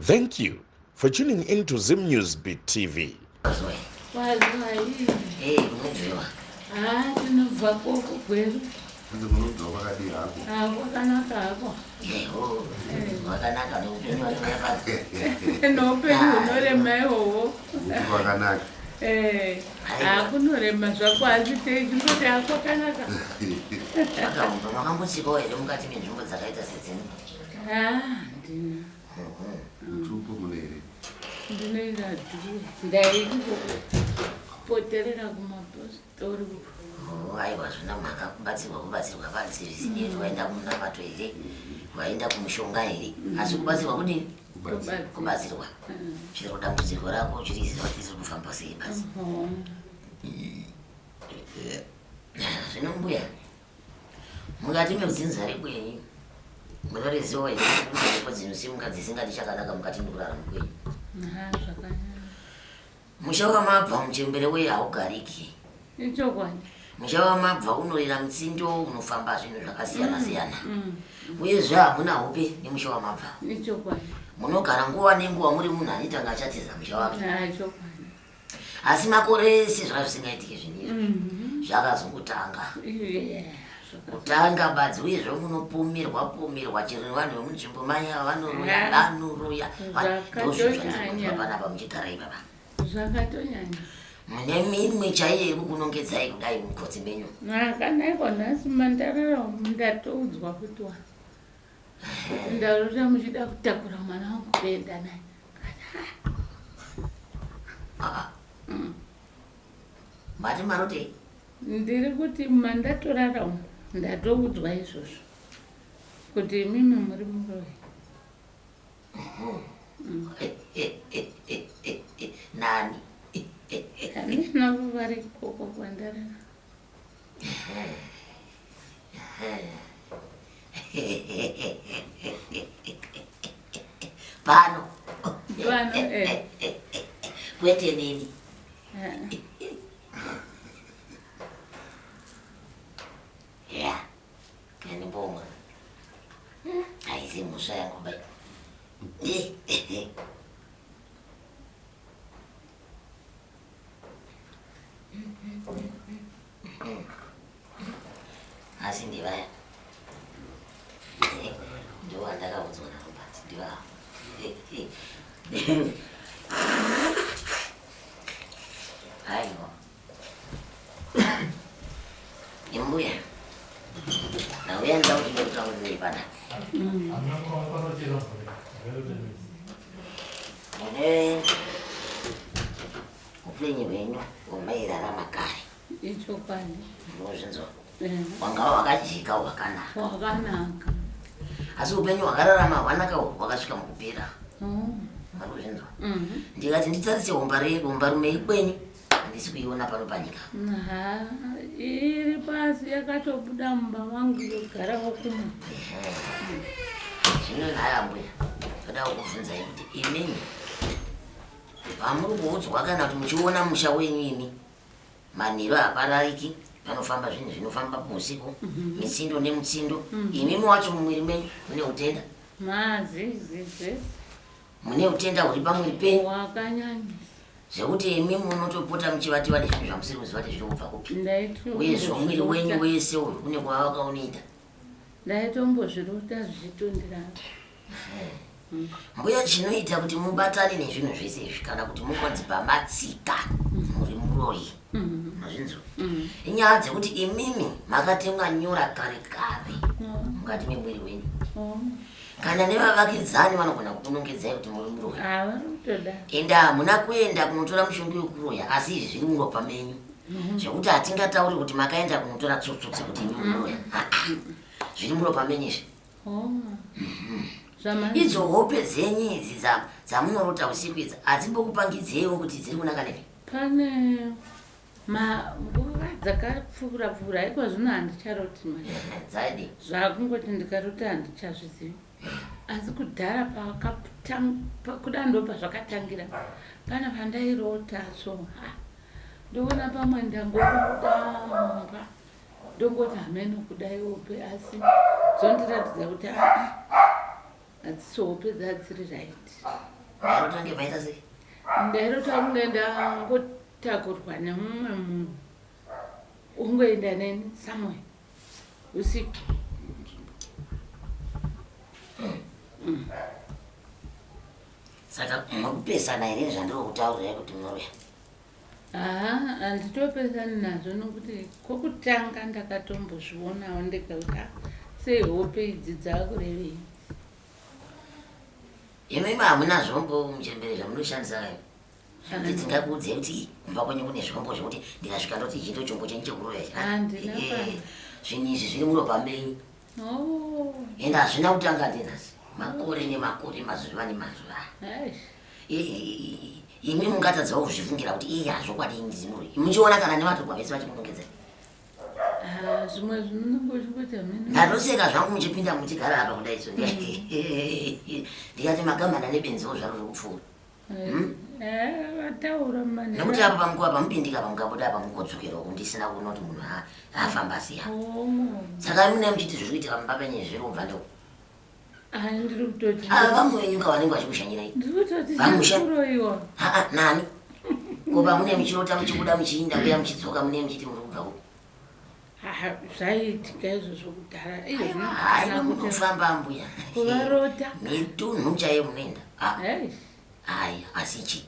Thank you for tuning in to Zim News Beat TV. Tinobva koko Gweru. Kwakanaka hako. Kwakanaka neupenyu neupenyu hunorema ihoho. Kwakanaka. Eh, hakunorema zvako asi teichingoti hakwakanaka. Zvakaoma, makambotsikawo here mukati menzvimbo dzakaita sedzino? Handina. Mutupo mune here? Ndinoenda dhuwe. Ndaikupoterera kumapostori uko. Oh, aiwa zvina mhaka kubatsirwa kubatsirwa panzi zvisinei waenda kumunamato here waenda kumushonga here asi kubatsirwa kudini kubatsirwa chero dambudziko rako uchiriziva kuti riri kufamba sei basi zvino mbuya Mukati medzinza rekwenyu munoriziva here kuti kune mhepo dzinosimuka dzisingadi chakanaka mukati mekurarama kwenyu? Musha wamabva muchembere weye haugariki. Ichokwadi. Musha wamabva unorira mutsindo unofamba zvinhu zvakasiyana siyana. Uyezve hamuna hope nemusha wamabva. Ichokwadi. Munogara nguva nenguva muri munhu anoita kunge achatiza musha wake. Chokwadi. Asi makore ese zvanga zvisingaitike zvinhu izvi zvakazongotanga. Kutanga badzi uyezve munopomerwa pomerwa chero nevanhu vemunzvimbo maya vanoroya vanoroya ndozvozvandiri panapa muchigara ipapa. Zvakatonyanya. Mune mimwe chaiyo iri kukunongedzai kudai mukotsi menyu. Kana iko nhasi mandarara ndatoudzwa kuti wa ndarota muchida kutakura mwana wangu kuenda naye. Ah. Mati marotei? Ndiri kuti mandatorara umu ndatoudzwa izvozvo kuti imimi muri muroyi. Nani? Handina vari ikoko kwandarara. Pano. Pano eh. Kwete nini. Ya. Kanibonga. Haisi mhosva yangu bai. Asi ndivaya. Ndiwo andakaudzwa naRobert ndivaya. Aiwa. Imbuya. Nauya ndida kuti ndikutaurirei pana. Mune upenyu hwenyu hwamairarama kare. Ichokwadi. Unozvinzwa? Hwanga hwakajeka hwakanaka. Hwakanaka. Asi upenyu hwakararama hwanaka hwakasvika mukupera. Marikuzvinzwa? Ndikati nditarise hombarume yekwenyu handisi kuiona pano panyika. Ha, iri pasi yakatobuda mumba mangu yogarawo kumwe. Zvino nhai ambuya, ndoda kukubvunzai kuti imimi pamuri kuudzwa kana kuti muchiona musha wenyu imi manheru haparariki panofamba zvinhu zvinofamba usiku mitsindo nemutsindo imimi wacho mumwiri menyu mune utenda Mazizi mune utenda huri pamwiri penyu wakanyanyisa. Zvekuti imi munotopota muchivatiwa nezvinhu zvamusiri kuziva kuti zviri kubva kupi. Uyezve mwiri wenyu wese uyu une kwawakaunoita. Ndaitombozvirota zvichitondiramba. Mbuya chinoita kuti mubatane nezvinhu zvese izvi kana kuti mungonzi pamatsika muri muroyi. Mazvinzwa? Inyaya dzekuti imimi makatemwa nyora kare kare mukati memwiri wenyu. Kana nevavakidzani vanogona kukunongedzai kuti muri muroyi. Ah, vari kutoda. Ende hamuna kuenda kunotora mushonga wekuroya asi izvi zviri muropa menyu. Zvekuti hatingatauri kuti makaenda kunotora tsotso dzekuti imi muroya. Ah, ah. Zviri muropa menyu izvi. Oh. Zvama- Idzo hope dzenyu idzi dzamunorota usiku idzi hadzimbokupangidzeiwo kuti dziri kunaka nepi? Pane nguva dzakapfuura pfuura iko zvino handicharoti manje. Dzaidi. Zvakungoti ndikarota handichazvizivi. Asi kudhara kuda ndo pazvakatangira. Pana pandairota so ha. Ndoona pamwe ndangobuda mumba. Ndongoti hameno kudai hope asi dzondiratidza kuti aa hadzisi hope dzadziri right. Ndairota kunge maita sei? Ndairota kunge ndangotakurwa nemumwe munhu ungoenda neni somewhere usiku. Saka muri kupesana here nezvandiri kutaurirai kuti munoroya? Haa, handitopesani nazvo nokuti kwokutanga ndakatombozvionawo ndega kuti ah, sei hope idzi dzakurevei. Imimi hamuna zvombo muchembere zvamunoshandisa kayo zvekuti ndingakuudzei kuti kumba kwenyu kune zvombo zvekuti ndikasvika ndoti ichi ndochombo chenyu chekuroya ichi. Handina Eh, basa. Zvinhu izvi zviri muropa menyu Oh, ende hazvina kutanga ndinhasi makore nemakore mazuva nemazuva. eish. Imi mungatadzawo kuzvifungira kuti iya zvokwadi ini ndiri muroyi muchiona kana nevatorwa vese vachimunongedzera. Ah, zvimwe zvinonge uchingoti hameno. Ndatoseka zvangu muchipinda muchigara apa kudai so ndikati magamana nebenziwo zvaro zvekupfuura. Eh, vataura mane. Nekuti apa pamukuva pamupindika pamukabuda apa mukodzokera uku ndisina kuona kuti munhu afamba siya. Oh. Saka mune muchiti zviri kuitika mumba penyu zviri kubva ndeuku. Ah, ndiri kutoti. Ava vamwe venyu ka vanenge vachikushanyirai. Ndiri kutoti Vamusha. ndikuroyiwa. Haa nani? Ko pamune muchirota muchibuda muchiinda kuya muchidzoka mune muchiti muri kubva kupi? Ah, zvaiitika izvozvo kudhara. Izvozvo Hayi kana kuti munofamba mbuya. kuvarota. Mitunhu chaiyo munoenda. Ah, Eish. Hayi asi chi.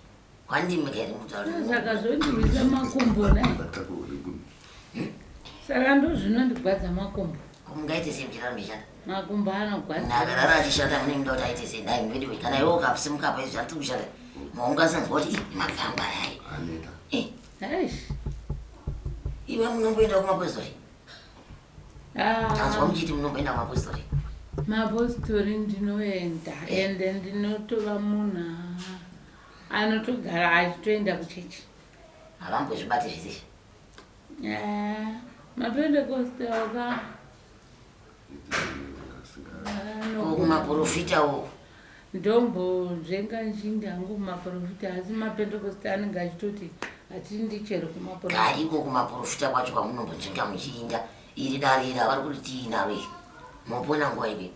Kwandimika here mutauro? Saka zvondiwisa makumbo nai. Ndatakurwa nemunhu. Saka ndozvinondigwadza makumbo. Ko mungaite sei muchirara muchishanda? Makumbo anogwadza. Munhu akarara achishanda mune munoda kuti aite sei? Nhai veduwe kana iwe ukasimuka apa izvi zvandiri kushanda. Maungasanzwa kuti ih mapfamba ayai. Aneta. Eh, Eish. iwe munomboenda kumapostori? Tanzwa Ah, muchiti munomboenda kumapostori. mapostori ndinoenda ende ndinotova munhu anotogara achitoenda kuchechi. Havambozvibati zvese izvi. Ah, mapentekoste aka Ko kumaprofita uko. ndombonzvenga nzhinji hangu kumaprofita asi mapentekoste anenge achitoti hatindi chero kumaprofita. Kaiko kumaprofita kwacho kwamunombonzvenga muchiinda iri dare iri havari kuti tiinaro iri. Mopona nguva ipi?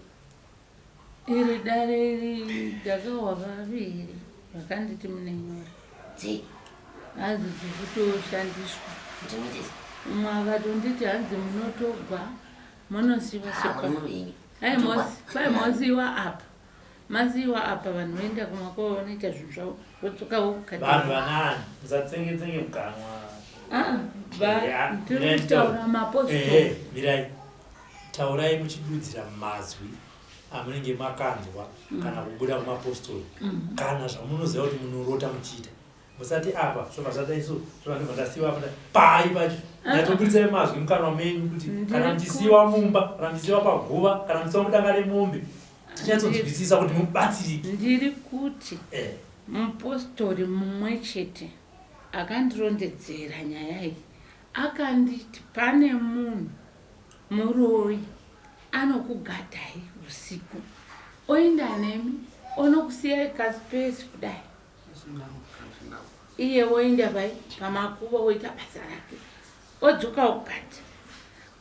Iri dare iri ndakahwa vaviri vakanditi mune nyora. Dzei? Hanzi dzikutoshandiswa. Kuti muite sei? Umwe akatonditi hanzi munotogwa munosiwa Ah, muri sepa. muruhenyu. Ai mosi, kwai mosiwa apa. Masiwa apa vanhu voenda kumakowa vonoita zvinhu zvavo vodzoka vokukati. Vanhu vanani musatsenge-tsenge mukanwa. Ah, Ya, ndiri mirai kutaura nditaure. mapostori. Ehe, mirai. Taurai muchidudzira mazwi amunenge makanzwa kana kubuda kumapostori kana zvamunoziva kuti munorota muchiita. Musati apa zvobva zvadai so zvobva ndobva ndasiwa apa pai pacho. Nyatsoburitsai mazwi mukanwa menyu kuti kana muchisiwa mumba, kana muchisiwa paguva, kana muchisiwa mudanga remombe, tinyatsonzwisisa kuti mubatsirike. Ndiri kuti Eh. mupostori mumwe chete akandirondedzera nyaya iyi akanditi pane munhu muroyi anokugadhai usiku oenda nemi onokusiyai kasipesi kudai iye woenda pai pamakuva woita basa rake odzoka okugata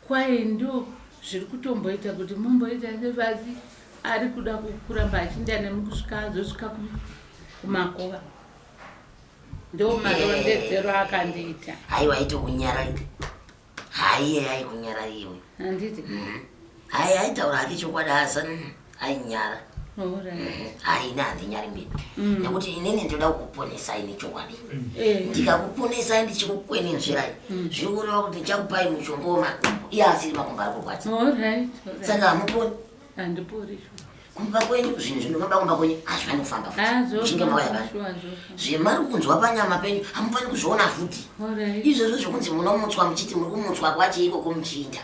kwai ndo zviri kutomboita kuti mumboita sefasi ari kuda kuramba achiinda nemi kusvika azosvika kumakuva ndo marondedzero akandiita. Haiwa aitokunyararika. Haiye aikunyarara iwe. Handiti? Hai aitaura hake chokwadi asi ainyara. Alright. Hai ini handinyari mberi. Nekuti inini ndinoda kukuponesai nechokwadi. Eh, Ndikakuponesai ndichikukwenenzverai. Zviri kureva kuti ndichakupai mushonga wemakumbo. Iye asiri makumbo ari kurwadza. alright, alright. Saka hamuponi. Handipori shuwa. Kumba kwenyu zvinhu zvinofamba kumba kwenyu hazvifani kufamba futi. Ah, Muchinge mauya zvofamba pano. shuwa, zvofamba. Zvemari kunzwa panyama penyu hamufani kuzviona futi. Alright. Izvozvo zvokunzi munomutswa muchiti muri kumutswa kwacho ikoko muchiinda.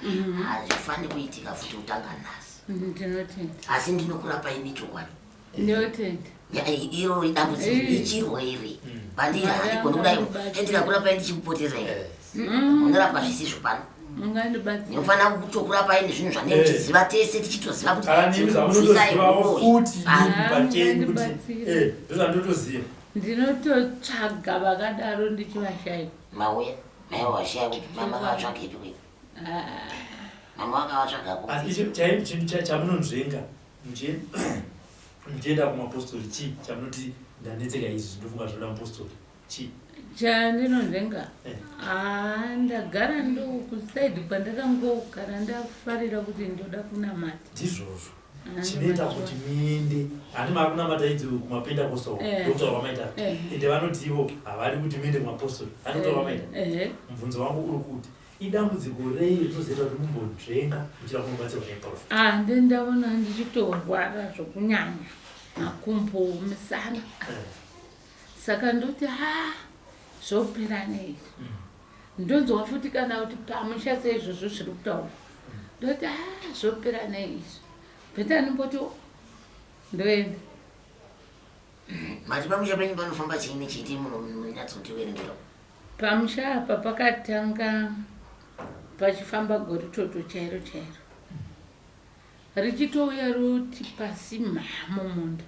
Hazvifani kuitika futi kutanga nhasi. Ndinotenda. Asi ndinokurapai nechokwadi. Ndinotenda. Iro idambudziko ichirwere. Pandiri handigoni kudai. Ndikakurapai ndichikupoterai. Munorapwa zvisizvo pano. Mungandibatsira. Ndinofanira kutokurapai nezvinhu zvanenge tichiziva tese tichitoziva kuti Kana nemi tirikubvisai zvamunotozivawo uroyi. futi Ah, imi pachenyu kuti mungandibatsira. eh, ndozvandotoziva. Ndinototsvaga vakadaro ndichivashaiwa. Mauya maiwa washaya kuti mama vakatsvagepi kuipi. Ah, Mama vakavatsvaga kupi. Asi icho chinhu chamunonzvenga muchienda kumapostori chii chamunoti Ndanetseka izvi, ndinofunga zvinoda mupostori. Chii? Chandinonzvenga Eh. haa, ndagara ndokusaidi kwandakangogara, ndafarira kuti ndoda kunamata. Ndizvozvo. Ah, Chinoita mazuva. kuti muende, handi maakunamata idzo kumaPentecostal? Ndokutaura kwamaita. Ende vanoti ivo havadi kuti muende kumapostori, handikutaura kwamaita? Ehe. Mubvunzo wangu uri kuti idambudziko rei rinozoita kuti mumbonzvenga muchida kunobatsirwa nemuprofita? Ah, ndendaona ndichitorwara zvokunyanya, makumbo, misana. Saka ndoti, ha, zvopera nei? Ndonzwa futi kana kuti pamusha seizvozvo zviri kutaura, ndoti, ha, zvopera nei izvi? Better ndimboti ndoenda. Mati pamusha penyu panofamba chii nechiti munonyatsondiverengera? Pamusha apa pakatanga pachifamba goritoto chairo chairo, richitouya roti pasi mhamo munda,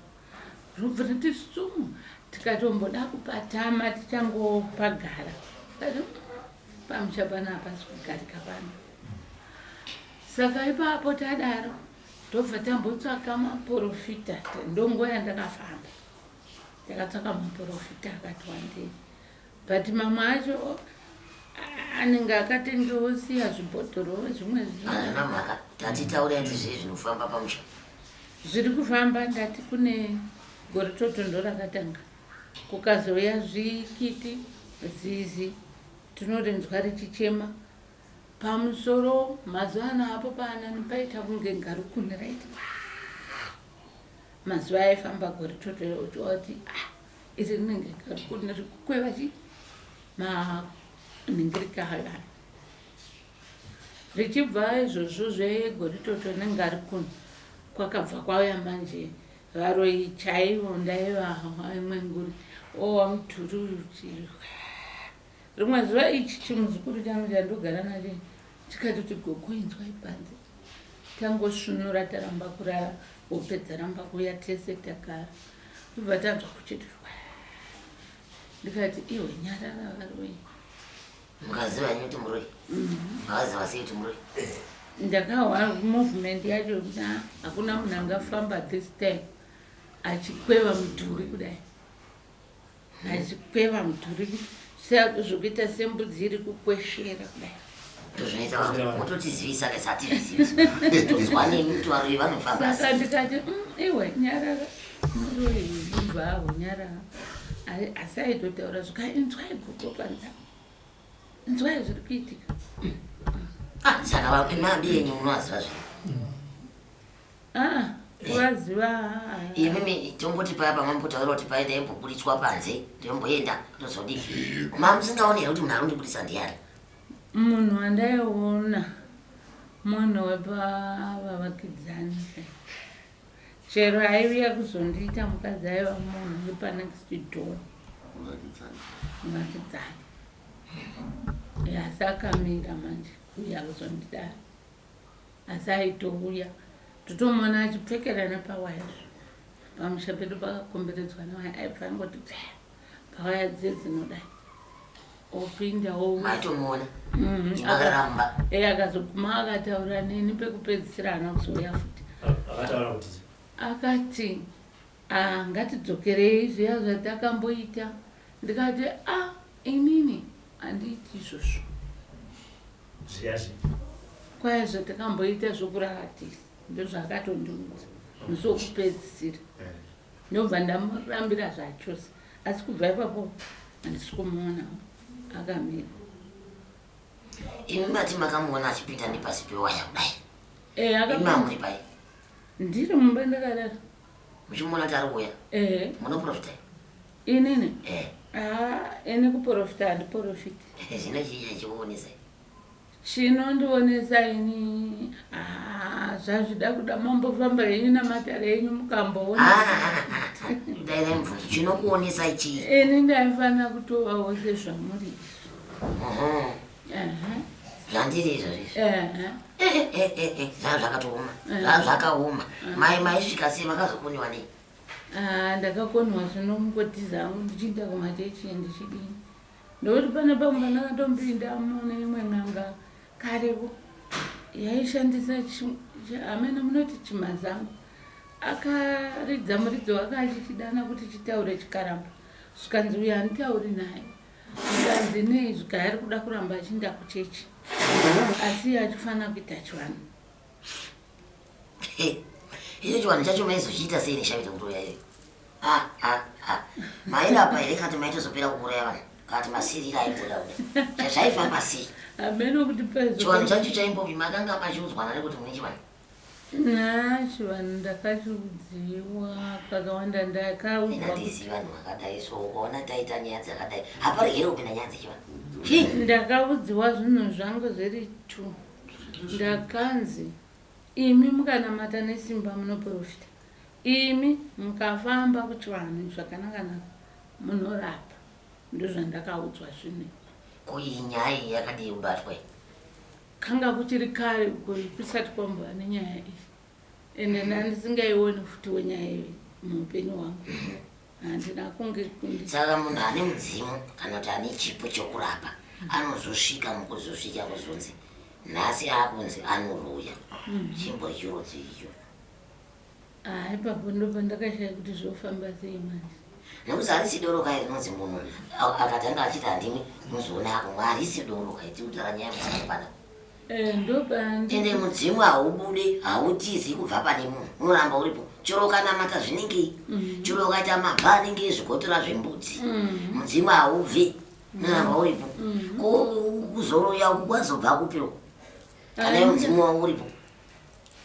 robva riti sumu. Tikatomboda kupatama, tichangopagara. Tikati, pamusha pana hapasi kugarika pano." Saka ipapo tadaro, tobva tambotsvaka maprofita. Ndonguva yandakafamba, ndakatsvaka maprofita akati wandei, but mamwe acho anenge akatengewo siya zvibhodhoro, zvimwe Hazvina mhaka, tatitaurai ti zvii zvinofamba pamusha. Zviri kufamba, ndati kune goritoto, ndo rakatanga. Kukazouya zvikiti, zizi tinorinzwa richichema pamusoro. Mazuva ano apo paanani paita kunge ngarikuni raiti mazuva aifamba goritoto, uchiwa kuti, ah, iri rinenge ngarikuni rikukweva chi manhingirika ayo aya. Richibva izvozvo zvegoritoto nengarikuni, kwakabva kwauya manje varoyi chaivo. Ndaiva imwe nguri owa mudhuri uyu. Rimwe zuva ichi chimuzukuru changu chandogara nacho chikatoti, "Gogo, inzwai panze." Tangosvinura, taramba kurara, hope dzaramba kuuya, tese tagara, tobva tanzwa kuchiti, ndikati, "Iwe, nyarara, varoyi." Mukaziva henyu kuti muroyi? Makaziva sei kuti muroyi? Ndakahwa movement yacho yekuti, ah, hakuna munhu angafamba this time achikweva mudhuri kudai, achikweva mudhuri zvokuita sembudzi iri kukweshera kudai. Ndozvinoita vanhu, mototizivisa kesi hatizvizivisi, tonzwa nemi kuti varoyi vanofamba. Saka ndikati, iwe, nyarara, muroyi ibvawo, nyarara." Asi aitotaura zvika, "Inzwai, gogo, panza, inzwai zviri kuitika." Ah, saka mabi enyu munoaziva zvino? Ah, kuvaziva? Imimi tomboti paya pamambotaura kuti pai ndaimbobuditswa panze, ndomboenda, ndozodii, mamusingaoni here kuti munhu ari kundibudisa ndiani? Munhu wandaiona munhu wepavavakidzani. Chero aiuya kuzondiita mukadzi aiva munhu wepanext door. Muvakidzani. Muvakidzani, asi akamira manje kuuya kuzondidaro, asi aitouya totomuona achipfekera nepawaya. Pamusha pedu pakakomberedzwa newaya, aibva angoti pfe pawaya dziye dzinodai, opinda, ouya. Maitomuona? Makaramba? E, akazoguma akataura neni pekupedzisira, haana kuzouya futi. Akataura kuti? Akati, "Ah, ngatidzokerei zviya zvatakamboita." Ndikati, "A, inini handiiti izvozvo." Zviya zvi? Kwaya zvatakamboita zvokurara tese, ndozvaakatondiudza musi wokupedzisira. Ndobva ndamurambira zvachose, asi kubva ipapo handisi kumuona akamira. Imi mati makamuona achipinda nepasi pewaya kudai? E. Imi Akapinda. Mamuri pai? Ndiri mumba, ndakarara. Muchimuona kuti ari kuuya? Ehe. Munoprofita? Inini? Eh. Aa, ini kuprofita handiprofiti. Zvino chii chachikuonesai? Chinondionesa ini, ah, zvazvida kuda mambofamba henyu namatare enyu mukamboona. Dairai mubvunzo, chinokuonesai chii? Ini ndaifanira kutovawo sezvamuri izvi. Ehe. Zvandiri izvozvo izvi? Ehe. Zvaa zvakatooma, zvaa zvakaoma. Mai maisvika sei? Makazokoniwa nei? Ah, ndakakoniwa zvino mungotiza hangu ndichienda kumachechi, ndichidini, ndokuti pane pamwe pandakatombinda mune imwe n'anga karevo yaishandisa hamene munoti chimazango. Akaridza muridzo wake achichidana kuti chitaure chikaramba. Zvikanzi uyo handitauri naye. Zvikanzi nei zvikai ari kuda kuramba achiinda kuchechi asi iye achifanira kuita chivanhu. Icho chivanhu chacho maizochiita sei neshavi rekuroya iyo? Ah, ah, ah. Mairapa here kana kuti maitozopera kuuraya vanhu? Kana kuti masirira aibuda kuda? Zvaifamba sei? Hameno kuti paizo. Chivanhu chacho chaimbopi makanga machiudzwa nani kuti mune chivanhu? Haa chivanhu ndakachiudziwa kakawanda ndakaudzwa. Handizivi vanhu vakadai so ukaona taita nyaya dzakadai haparegere kupinda nyaya dzechivanhu. Chii? Ndakaudziwa zvinhu zvangu zviri two. Ndakanzi imi mukanamata nesimba munoprofita. Imi mukafamba kuchivanhu zvakanakanaka munorapa. Ndozvandakaudzwa zvinhu. Ko iyi nyaya iyi yakadii kubatwa iyi? Kanga kuchiri kare uko kusati kwambova nenyaya iyi ende ndandisingaioni futiwo nyaya iyi muupenyu hwangu handina kunge kundi Saka munhu ane mudzimu kana kuti ane chipo chokurapa anozosvika mukuzosvika kuzonzi nhasi akunzi anoroya chimbori chirodzo icho. Ah, ipapo ndopandakashaya kuti zvofamba sei manje. Nekuti harisi doro kai rinonzi munhu akatanga achiti handimwi muzoona akumwa harisi doro kai tiri kutaura nyaya mudzimu pana. Eh, ndopandi. Ende mudzimu haubude hautizi kubva pane munhu unoramba uripo chero ukanamata zvinengei mm. chero ukaita mabva anenge ezvigotora zvembudzi mm. mudzimu haubvi unoramba uripo mm. ko kuzoroya uku kwazobva kupiwo kana iwo mudzimu wangu uripo.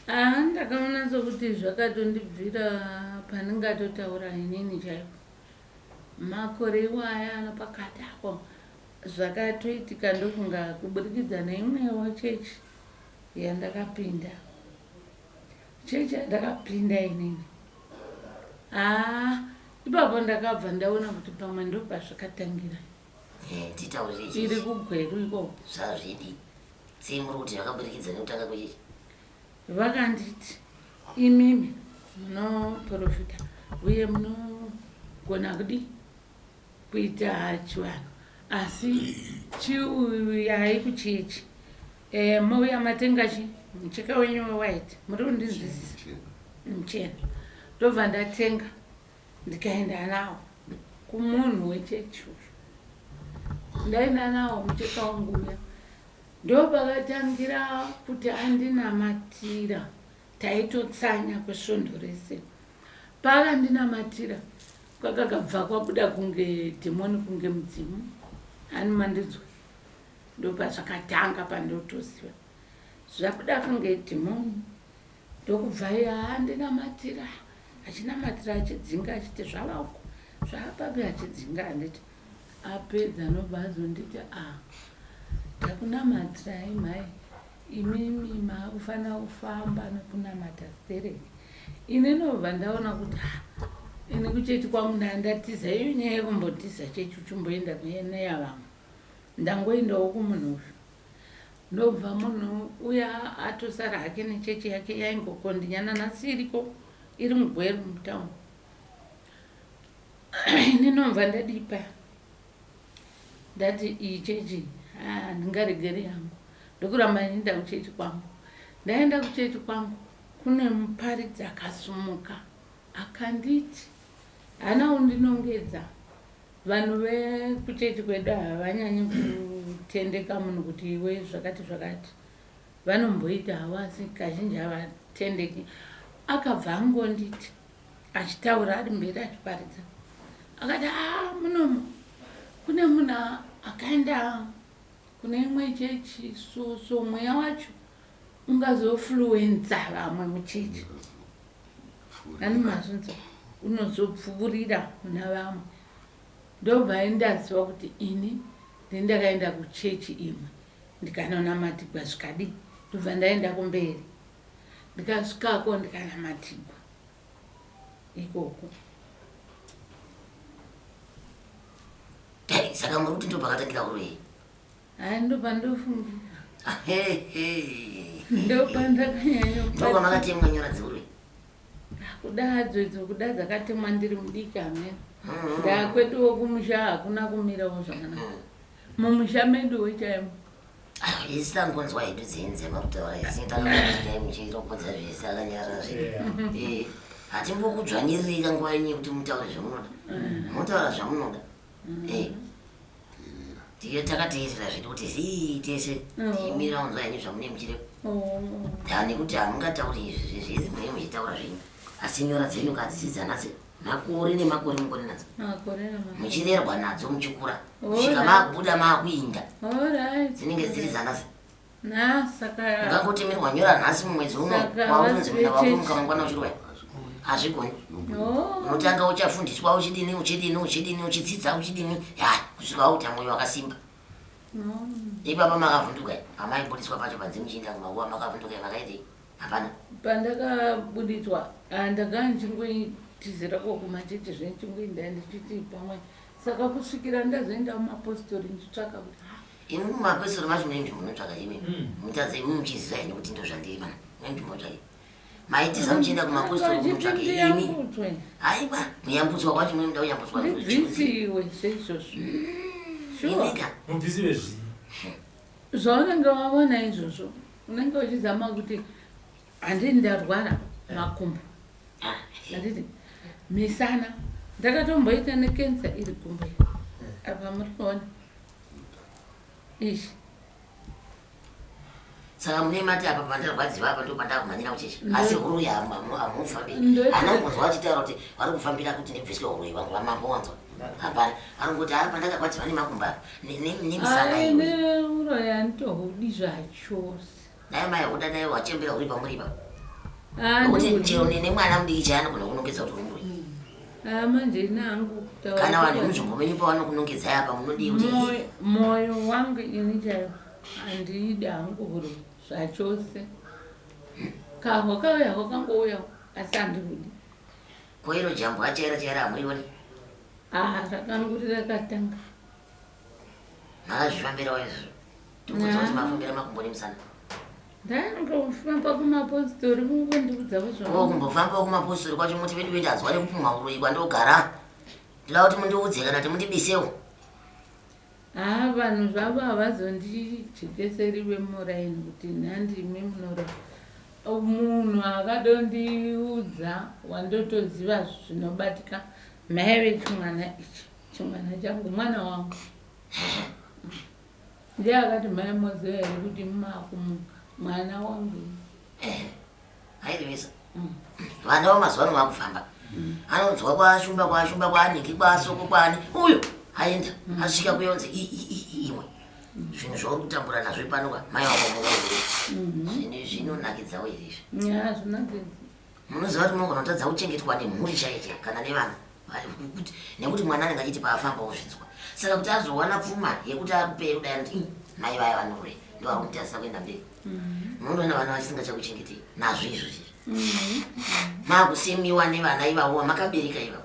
Haa ndakaona sokuti zvakatondibvira pandingatotaura inini chaipo. Makore iwaya ano pakati apo zvakatoitika ndofunga kuburikidza neimwewo chechi yandakapinda. Chechi yandakapinda inini. Haa ipapo ndakabva ndaona kuti pamwe ndopazvakatangira. Eh, titaurire Iri kuGweru ikoko. Zvazvidi. Sei muri kuti zvakaburikidza nekutanga kwechechi? Vakanditi imimi munoprofita uye munogona kudii kuita chivanhu asi chiuyai kuchechi e, mouya matenga chi mucheka wenyu wewhite muri kundinzwisisa muchena ndobva ndatenga ndikaenda nawo kumunhu wechechi uyu ndaenda nawo mucheka wangu uya Ndopakatangira kuti andinamatira taitotsanya kwesvondo rese. Paakandinamatira kwakakabva kwabuda kunge dhimoni kunge mudzimu ani mandinzwa ndopazvakatanga pandotoziva zvabuda kunge dhimoni ndokubva iye andinamatira achinamatira achidzinga achiti zvava uko zvava papi achidzinga handiti Apedza anobva azonditi ah takunamatirai mhai imimi maakufanira kufamba nekunamata stereki. Ini ndobva ndaona kuti ah ini kuchechi kwangu ndandatiza iyo nyaya yekumbotiza chechi uchimboenda neyavamwe ndangoendawo kumunhu uyu ndobva munhu uya atosara hake nechechi yake yaingokondinyana nhasi iriko iri mugweru mutown ini ndomva ndadipa ndati iyi chechi ah, ndingaregeri yangu ndokuramba ndienda kuchechi kwangu ndaenda kuchechi kwangu kune muparidzi akasumuka akanditi hana undinongedza vanhu vekuchechi kwedu havanyanyi kutendeka munhu kuti iwe zvakati zvakati vanomboita havo asi kazhinji havatendeki akabva angonditi achitaura ari mberi achiparidza akati a ah, munomu kune munhu akaenda kune imwe chechi so so mweya wacho ungazofluenza vamwe muchechi ani mazvinzwa unozopfuurira muna vamwe ndobva indaziva kuti ini ndindakaenda kuchechi imwe ndikanonamatigwa zvikadii ndobva ndaenda kumberi ndikasvikako ndikanamatigwa ikoko. Hey, saka muri kuti ndopakatangira huroyi? Hayi ndopandofungira. Ndopandakanyanya. Ndokwamakatemwa nyora dzehuroyi? Kuda hadzo idzo kuda dzakatemwa ndiri mudiki hameno. Ndakweduwo kumusha hakuna kumirawo zvakanaka. Mumusha meduwo chaimo. Ah, isi tangonzwa hedu dzenze makutaura isi takakudai muchiropodza zvese akanyarara zvedu. Eh. Hatimbokudzvanyiririka nguva yenyu yekuti mutaure zvamunoda. Motaura zvamunoda. Eh. Tiye takateerera zvedu kuti zii tese tichimira unzwa henyu zvamunenge muchireva. Oh. Ya nekuti hamungatauri izvi zvese munenge muchitaura zvenyu. Asi nyora dzenyu kadzidza nadzo makore nemakore mukore nadzo. Makore namakore. Muchirerwa nadzo muchikura. Oh, Kusvika right. maakubuda maakuinda. Alright. Dzinenge dziri dzanasi. Na saka Ungangotemerwa nyora nhasi mumwedzi uno Saka waunonzi vasi munda vechechi. wakomuka mangwana uchirwaya. Hazvigoni. Oh. Unotanga uchafundiswa uchidini uchidini uchidini uchidzidza uchidini ya kusvika wauta mwoyo wakasimba. No. Ipapa makavhunduka pamaibudiswa pacho panze muchiinda kumakuva makavhunduka makaitei hapana. Pandakabuditswa ndanga ndichingoitizira ko kumachechi zvendichingoenda ndichiti pamwe saka kusvikira ndazoenda kumapostori ndichitsvaka kuti ah, Imi mumapostori macho mune nzvimbo munotsvaka imi Mm. mutadze imi muchiziva henyu kuti ndozvandiri pana mune nzvimbo mutsvake. Maitiza muchienda kumapostori kunotsvaka imi. ndiyambutswe Haiwa kuyambutswa kwacho mune muda kuyambutswa. ndibvisiwe zveizvozvo sure Imika. Mubvisiwe zvii? Zvaunenge waona izvozvo unenge uchizama kuti handii ndarwara makumbo Ah, handiti misana ndakatomboita nekensa iri gumbo iri apa muri kuona izvi. Saka mune mati apa pandarwadziwa apa ndopandakumhanyira kuchechi asi huroyi hamufambiri. Hana kumbonzwa vachitaura kuti vari kufambira kuti ndibviswe huroyi vangu vamambo wanzwa hapana. Vari kungoti haa pandakarwadziwa nemakumbo apa nemisana Ai, iwe. neuroyi handitohudi zvachose. Dai mai huda dai wachembera huri pamuri ipapo. Ah, Nokuti ndihudi. chero nemwana mudiki chaiye anogona kunongedza kuti uri muroyi. Ah, manje ini hangu kutaura Kana vanhu chokwadi. vemunzvimbo menyu pavanokunongedzai apa munodii kuti Moyo wangu ini chaiwo handiidi hangu huroyi zvachose. Kahwa kauya hwakangouyawo asi handihudi. Ko iro jambwa chairo chairo hamurioni? Ah, rakanguri rakatanga. Makazvifambirawo izvozvo tikuudza kuti mafambira makumbo nemusana. Ndangofamba kumapostori kungondiudza Ko kuzvo. kumbofambawo kumapostori kwacho muti vedu vendanzwa nekupumha uroyi kwandogara. Ndoda kuti mundiudze kana kuti mundibisewo. Haa, vanhu zvavo havazondijekeseri vemuraini kuti nhandimi munorova. Munhu akadondiudza wandotoziva zvinobatika mai vechimwana ichi, chimwana changu, mwana wangu. Ndiye akati mai moziva here kuti makumuka mwana wangu. Airevesa. Vana vamazuva ano vakufamba. Anonzwa kwashumba kwashumba kwanhingi kwasoko kwani uyo aenda asvika kuyonzi iwe zvinhu zvauri kutambura nazvo pano ka mai wako muroyi. Zvinhu zvinonakidzawo here izvi? Nya zvinakidza. Munoziva kuti munogona kutadza kuchengetwa nemhuri chaiyo chaiyo kana nevana. Nekuti mwana anenge achiti paafamba ozvinzwa. Saka kuti azowana pfuma yekuti akupei kudai anoti mai vaya vanoroya ndo vari kumutarisa kuenda mberi. Munoona vana vachisingachakuchengetei nazvo izvozvi. Makusemiwa nevana ivavo vamakabereka ivavo.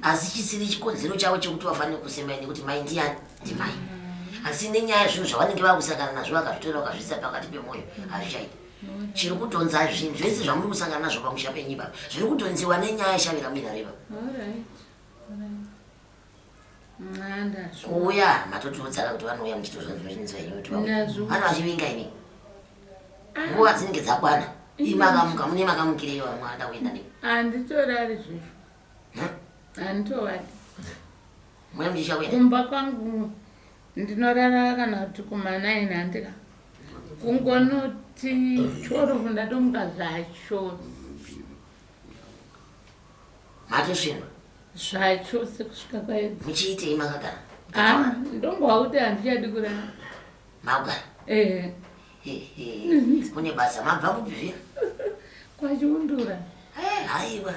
Asi chisiri chikonzero chavo chekuti vafanire kusemai nekuti mai ndiyani ndimai. Asi nenyaya yezvinhu zvavanenge vakusangana nazvo vakazvitora vakazviisa pakati pemwoyo hazvichaiti. Chiri kudhonza zvinhu zvese zvamuri kusangana nazvo pamusha penyu ipapa zviri kudhonziwa nenyaya yeshavira muinaro ipapa. Alright. Alright. Ndazvo. Kuuya matotiudzaka kuti vanouya muchitozvinzwa henyu kuti vauya. Ndazvo. Vanhu vachivinga imi. Nguva dzinenge dzakwana. Imi makamuka mune makamukirei vamwe kuenda nemi. Handitorari zvezvo. Handitovati. Mune muchisha kuenda. Kumba kwangu ndinorara kana kuti kuma9 handika. Kungonoti 12 ndatomuka zvachose. Matosvinwa. Zvachose kusvika kwaedza. Muchiitei makagara? Ah, ndongowa kuti handichadi kurara. Makugara. Ehe. Kune basa mabva kupi zviya? Kwachiundura. Haiwa.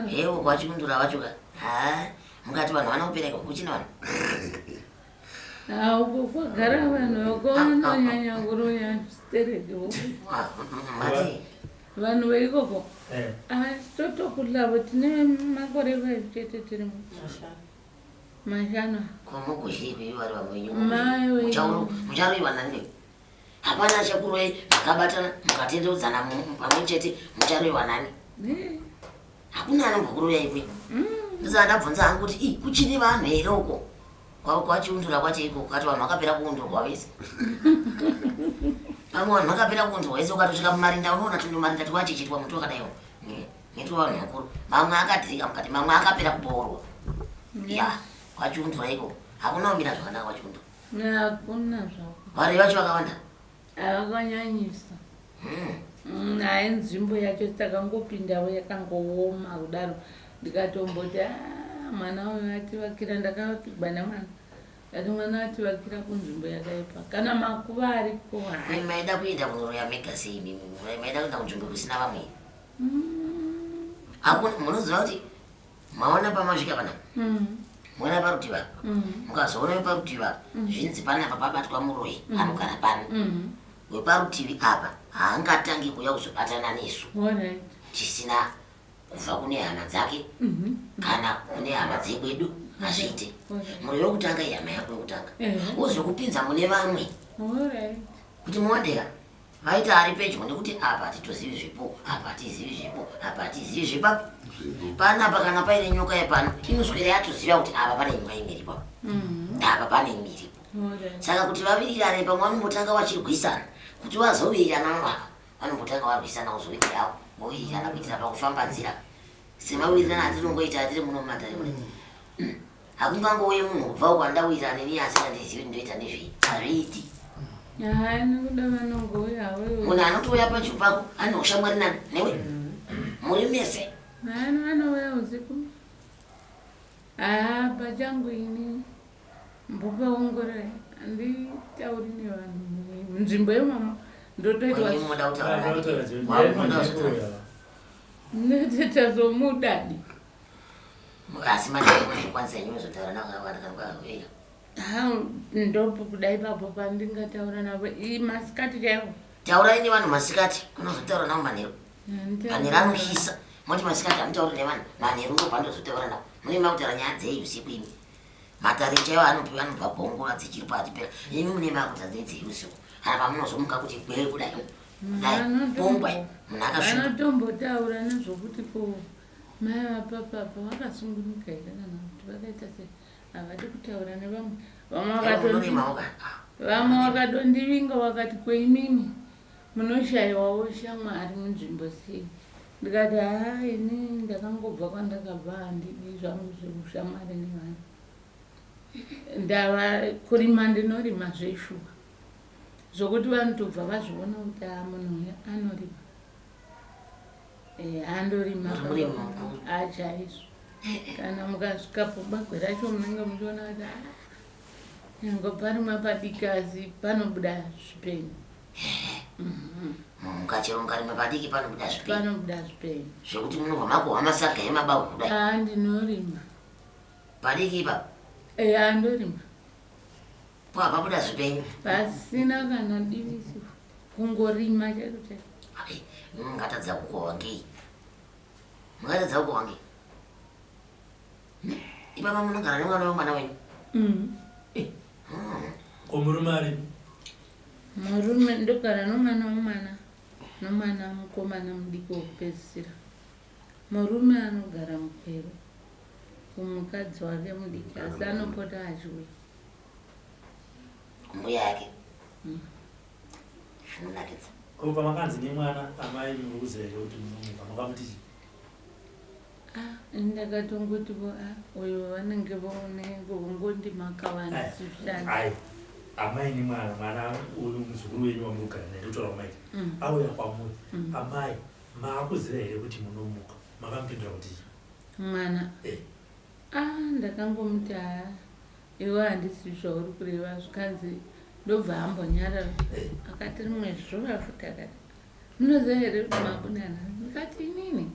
Hewo kwachiundura vacho ka. Ha, mukati vanhu vana kupereka kuchina vanhu. Ah, uko kwagara vanhu vako vanonyanya kuroya stereki. Ah, mati. Vanhu veikoko. Eh. Ah, totokulavo tine makore 5 chete tirimo. Mashanu. Ko mugozhii vari vamwe venyu. Mai we. Mucharoiwa nani? Hapana chakuroi makabatana mukatendeudzana pamwe chete mucharoiwa nani? Eh. Hakuna anombokuroya ikwe. Ndosaka ndabvunza hangu kuti ii kuchine vanhu here uko? Kwachiundura kwacho iko kati vanhu vakapera kuundurwa vese. Pamwe vanhu vakapera kuundurwa vese ukatosvika mumarinda unoona tumarinda twachechitwa muti wakadaiwo. Netova vanhu vakuru. Mamwe akadhirika mukati, mamwe akapera kuboorwa. Ya, kwachiundwa iko. Hakuna kumira zvakanaka kwachiundwa. Hakuna zvako. Vari vacho vakawanda. Vakanyanyisa. Naye nzvimbo yacho takangopindawo yakangooma kudaro ndikatomboti ah, mwana uyu ativakira ndakavakigwa nemwana ndati mwana ativakira kunzvimbo yakaipa kana makuva ariko hai maida kuenda kunoroya mega sei imimi? Maida kuenda kunzvimbo kusina vamwe. Hakuna munoziva kuti maona pamasvika pana. Mona parutivi apa. Mukazoona weparutivi apa zvinzi panapa pabatwa muroyi anogara pano. Weparutivi apa haangatangi kuuya kuzobatana nesu tisina kubva kune hama dzake kana kune hama dzekwedu hazviite. Muroyi wekutanga ihama yako yekutanga. Wozokupinza mune vamwe kuti muwandeka vaita ari pedyo nekuti apa hatitozivi zvipo apa hatizivi zvipo apa hatizivi zvipapi panapa kana paine nyoka yepano inoswera yatoziva kuti apa pane nyoka imiripo apa pane imiripo saka kuti vavirirane pamwe vanombotanga vachirwisana kuti vazowirirana vava vanombotanga varwisana kuzoitirawo vowirirana kuitira pakufamba nzira semawirirana atinongoita atiri muno mumatare mune hakungangouye munhu kubva uko andawirirana neni asingandizivi ndoita nezvei hazviiti. Hai nekuda vanongouya havo. Munhu anotouya padyo pako ane ushamwari nani newe muri mese. Hai vanouya usiku. Haa pachangu ini mbopaongorora handitauri nevanhu munzvimbo imomo ndotoitwa Munoda kutaura nani? Wamunoda kuzotaura. ndotoita somudadi. Asi manje muzokwanisa henyu muzotaura navo kana kana. Ha ndopo kuda ipapo pandingataura navo masikati chaiwo. Taurai nevanhu masikati kunozotaura navo manheru. Manheru anotyisa. Moti masikati hamutauri nevanhu manheru ndo pandozotaura navo. Munenge makutaura nyaya dzei usiku imi. Matare chaiwo anopiwa anobva bhongora dzichiri paachipera. Imi munenge makutaura dzei usiku. Kana pamunozomuka kuti gwee kudai. Dai pongwe munhu akasvinga. Vanotombotaura nezvokuti ko mai vapapapa vakasungunuka here kana kuti vakaita sei havadi kutaura nevamwe. Vamwe vakadondivinga vakati kweimimi munoshayiwawo shamwari munzvimbo sei. Ndikati haa ini ndakangobva kwandakabva handidi zvangu zveushamwari nevanhu. Ndava kurima ndinorima zveshuwa zvokuti vanotobva vazviona kuti haa munhu uyu anorima. Andorima achaizvo. Kana mukasvikapo bagwe racho munenge muchiona kuti nyange parimwa padiki asi panobuda zvipenyu. Mukachero mukarima padiki panobuda zvipenyu. Panobuda zvipenyu. Zvekuti munobva makohwa masaga emabagwe kudai. Haa ndinorima. Padiki ipapo? Andorima. Pabva pabuda zvipenyu. Pasina kana divisi kungorima chaiko chaiko. Ai, mungatadza kukohwa ngei? Mungatadza kukohwa ngei? Ipapa munogara nemwana wemwana wenyu. Ko murume aripi? Murume ndogara nomwana womwana nomwana mukomana mudiki wokupedzisira. Murume anogara mukweru kumukadzi wake mudiki asi anopota achiuya. Kumbuya yake. Zvinonakidza. Ko pamakanzi nemwana amai muri kuziva here kuti munomuka makamuti chii? Ndakatongoti vo uyu vanenge vongondi makawanda zvishandi. Ai amai nemwana mwana uyu muzukuru wenyu wamuri kugara naye ndotaura kwamaita auya kwamuri amai maakuziva here kuti munomuka makamupindura kuti chii? Mwana ndakangomuti haa iwe handisi zvauri kureva zvikanzi ndobva ambonyarara akati rimwe zuva futi akati munoziva here kuti mabuda nhasi ndikati inini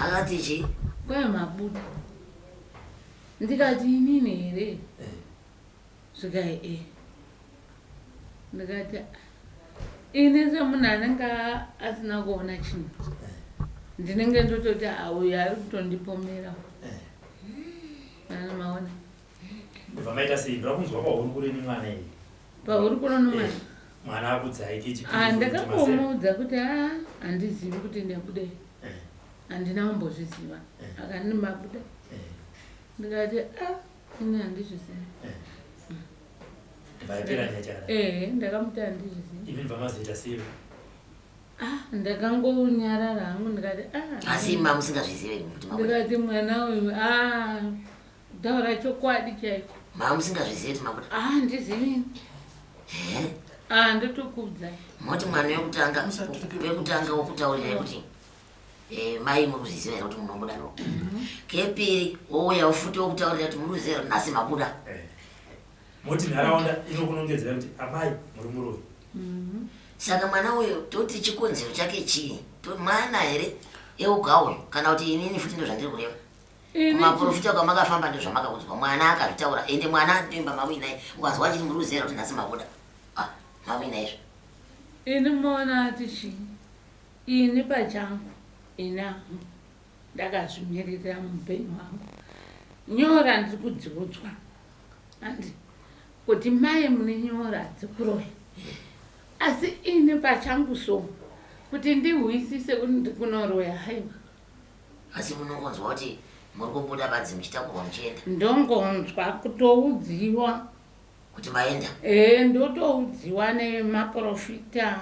Akati chii? Kwai mabuda ndikati inini here zvikai e ndikati ini semunhu anenge asina kuona chinhu ndinenge ndototi auyu ari kutondipomera maona. Ndobva maita sei? Ndoda kunzwa pahurukuro nemwana iyi. Pahurukuro nomwana? Mwana akudzai kechipiri. Ndakakomuudza kuti a handizivi kuti ndabuda handina kumbozviziva akandi mabuda ndikati a ini handizvizivi. Ndobva yapera nyaya chakadai. Ehe ndakamuti handizvizivi. Imi ndobva mazoita sei? Ah, ndakangonyarara hangu ndikati ah, Asi ma musingazvizive kuti mabuda? Ndikati mwana uyu, ah, taura chokwadi chaiko. Ma musingazvizive kuti mabuda? Ah, handizivi. Ah, ndotokuudzai. Moti mwana wekutanga wokutaurirai kuti mai muri kuziziva here kuti munobuda? Kepiri wouya futi wokutaurira kuti muri kuziva here nhasi mabuda? Moti nharaunda inokunongedzera kuti amai muri muroyi. Saka mwana uyu toti chikonzero chake chii? Mwana here euga uyu kana kuti inini futi ndozvandiri kureva? Kumaprofita kwamakafamba ndozvamakaudzwa. Mwana akazvitaura, ende mwana ndoimba mamuinaye, ukanzwa achiti muri kuziva kuti nhasi mabuda, ah, mamuinaye. Ini moona ati chii? Ini pachangu ina ndakazvimirira muupenyu hwangu. Nyora ndiri kudziudzwa andi kuti mai mune nyora dzekuroya, asi ini pachangu so kuti ndihwisise kuti ndiri kunoroya, haiwa. Asi munongonzwa kuti muri kubuda badzi muchitakurwa muchienda? Ndongonzwa kutoudziwa kuti maenda. Ndotoudziwa nemaprofita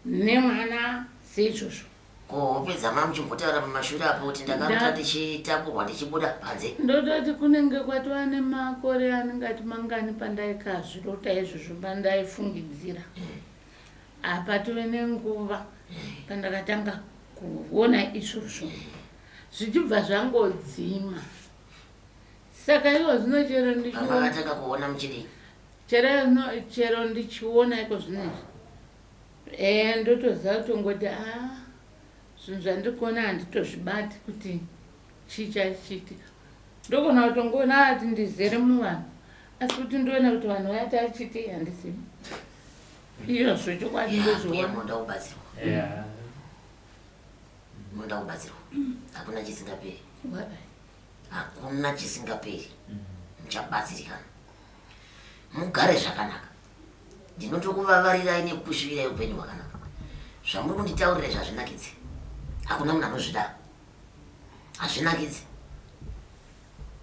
nemwana seizvozvo. Ko hope dzama muchimbotaura pamashure apo kuti ndakarota ndichitakurwa ndichibuda panze? Ndototi kunenge kwatova nemakore anenge ati mangani pandaikazvirota izvozvo, pandaifungidzira. Apa tove nenguva pandakatanga kuona izvozvo, zvichibva zvangodzima. Saka iwo zvino chero ndichiona Pamakatanga kuona muchidii? Chero ndichiona iko zvinezvi, ndotoziva kutongoti a zvinhu zvandiri kuona handitozvibati kuti chii chachiitika. Ndogona kutongoona ati ndizere muvanhu, asi kuti ndoona kuti vanhu vayati achiitei handizivi. Iyozvo chokwadi ndozviona. Munoda kubatsirwa, munoda kubatsirwa. Hakuna chisingaperi, hakuna chisingaperi. Muchabatsirikana, mugare zvakanaka. Ndinotokuvavarirai nekukusvivirai upenyu hwakanaka. Zvamuri kunditaurira izvi hazvinakidzi, hakuna munhu anozvida, hazvinakidzi.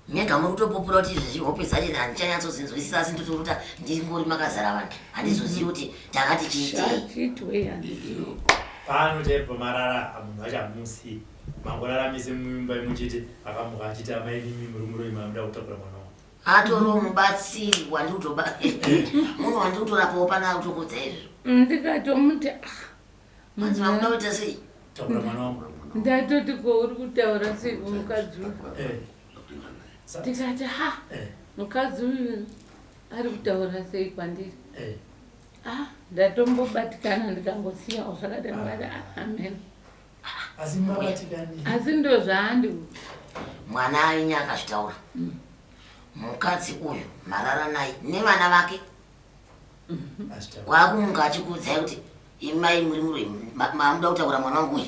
Mega muri kutopupura kuti izvezvi hope dzacho handichanyatsozinzwisisa, asi ndotoruta ndingori makazara vanhu, handizozivi kuti takati chiitei. Chiitwei handizivi. Pano chaipo marara munhu achamusi mangoraramise muimba imwe chete, akamuka achiti amai mimi muri muroyi, mamuda kutakura mwana wangu. Atoriwo mubatsiri wandiri kutoba, munhu wandiri kutorapawo pana kutokudza izvo. Ndikatomuti ah, Manzi mamuda kuita sei? Takura mwana wangu. Ndatoti ko uri kutaura sei kumukadzi uyu? Ndikati ha, mukadzi uyu ari kutaura sei kwandiri? Ah, ndatombobatikana ndikangosiyawo zvakadai, ndikati ah, amen. Asi mabatikani. Asi ndo zvaandi. Mwana ainye akazvitaura, mukadzi uyu marara naye nevana vake, kwakumuka achikuudzai kuti imai muri muroyi, mamuda kutakura mwana wangu uyu.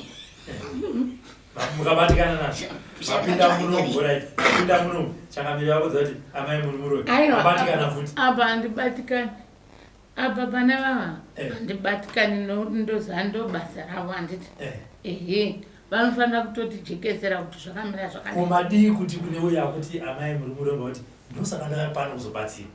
Mukabatikana nazvo, mapinda munomu, right, mapinda munomu, changamire vakudza kuti amai muri muroyi, mabatikana futi. Apa handibatikani, apa pane vava handibatikani nokuti ndoziva ndo basa ravo, handiti? Ehe, vanofanira kutotijekesera kuti zvakamira zvakanaka. Ko madii kuti kune uyo akuti amai muri muroyi, kuti ndosaka ndauya pano kuzobatsira,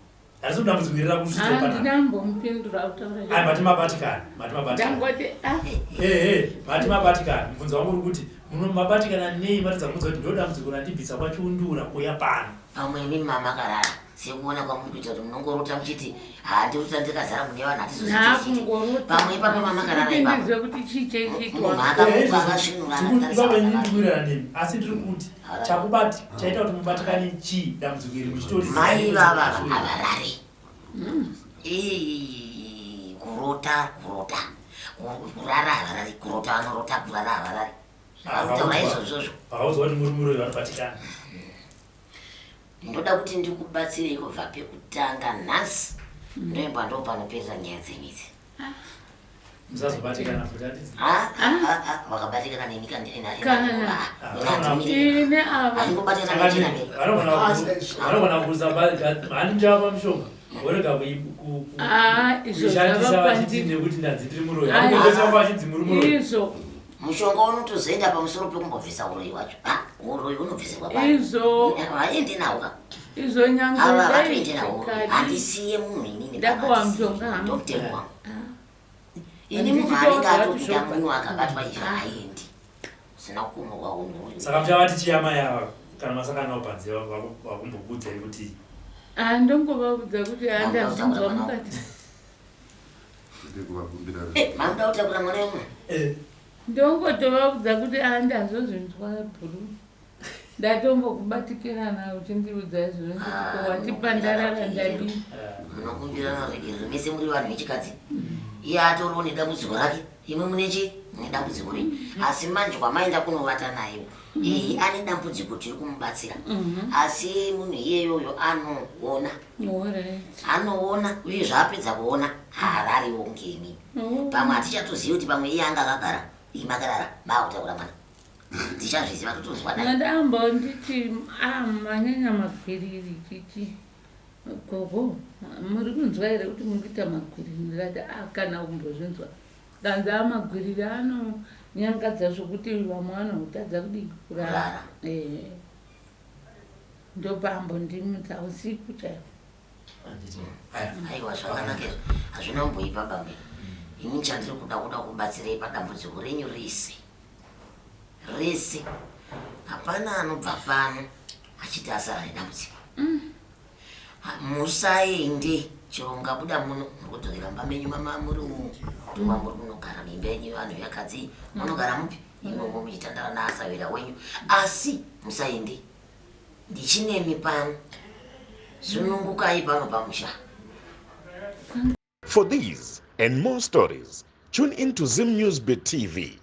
handisi kudambudziko iri rakusvitsa panapa. Handinambomupindura kutaura. Ai, mati mabatikana, mati mabatikana. Ndangoti ah. Ehe, mati mabatikana. Mubvunzo wangu uri kuti muno mabatikana nei? Matadza kubvunza kuti ndo dambudziko randibvisa kwachiundura kuuya pano. Pamwe imi mamakarara sekuona kwamuri kuita kuti munongorota muchiti handirota ndikazara mune vanhu, hatizozivi. Pamwe ipapo mamakarara ipapo. Ndizive kuti chii chaichiitwa. Munhu akamuka akasvinura akatarisa Ipapo vana inini vake. ndikuwirirana nemi, asi ndiri kuti chakubati chaita kuti mubatikane chii? Dambudziko iri muchitori Mai vava havarari. Ii, kurota kurota, kurara havarari, kurota vanorota, kurara havarari. Varikutaura izvozvozvo. Vakaudzwa kuti muri muroyi, vanobatikana. Ndoda kuti ndikubatsirei kubva pekutanga nhasi, ndoimba ndo panoperera nyaya dzenyu idzi. Musazobatikana futi, handiti? Ha, ha, ha, ha, vakabatikana neni Kana. Ine ava. handingobatikana nechina miri. Vanogona kuza handi muchavapa mushonga vorega Ah, izvo kuishandisa zvava vachiti kwandiri. nekuti ndanzi ndiri muroyi. Aiwa. Handingobesa vachinzi muri muroyi. Izvo. Mushonga unotozoenda pamusoro pekumbobvisa uroyi hwacho. Ha, uroyi unobvisirwa pano. Izvo. Vaende nawo ka. Izvo nyangwe Ava dai vatoende nawo. zvikadi. Handisiye munhu inini. Ndapuwa mushonga hangu. Ndomutemo wangu. Ini munhu anenge atopinda muno akabatwa izvi haaendi usina kukumurwa unhu uyu. Saka muchavati chiyama yava kana masanganawo panze vakumbokuudzai kuti Ah, ndongovaudza kuti handazvinzwa mukati. Eh, mamuda kutakura mwana wemunhu. Eh. Ndongotovaudza kuti handazozvinzwa bhuru. Ndatombokubatikirana uchindiudza izvozvo nditi ko watipa ndarara ndadii. Munokumbirana regerero mese muri vanhu vechikadzi. Iye atoriwo nedambudziko rake, imwe mune chii? Mune dambudziko renyu. Asi manje kwamaenda kunovata naye iyi ane dambudziko tiri kumubatsira. Asi munhu iyeyoyo anoona. Anoona uye zvaapedza kuona haarariwo ngemi. Pamwe hatichatozivi kuti pamwe iye anga akagara, imi makarara maakutakura mwana. Tichazviziva totonzwa naye. Ndambonditi ah, manyanya magwiriri chichi gogo muri kunzwa here kuti muri kuita magwiriri ndikati ah, kana kumbozvinzwa kanzi a magwiriri anonyangadza zvokuti vamwe vanotadza kudii kurara eh. Ndopambondimutsa usiku chaiwo. Aiwa zvakanaka izvo hazvina kumboipa bambe ini chandiri kuda kuda kubatsirei padambudziko renyu rese rese hapana anobva pano achiti asara nedambudziko musaende chero mukabuda muno muri kudzokera mumba menyu mama muri umu ndoma muri kunogara muimba yenyu vanhu vakadzi munogara mupi imomo muchitandara naasavira wenyu asi musaende ndichinemi pano sunungukai pano pamusha. For these and more stories, tune in to Zim News Bit TV.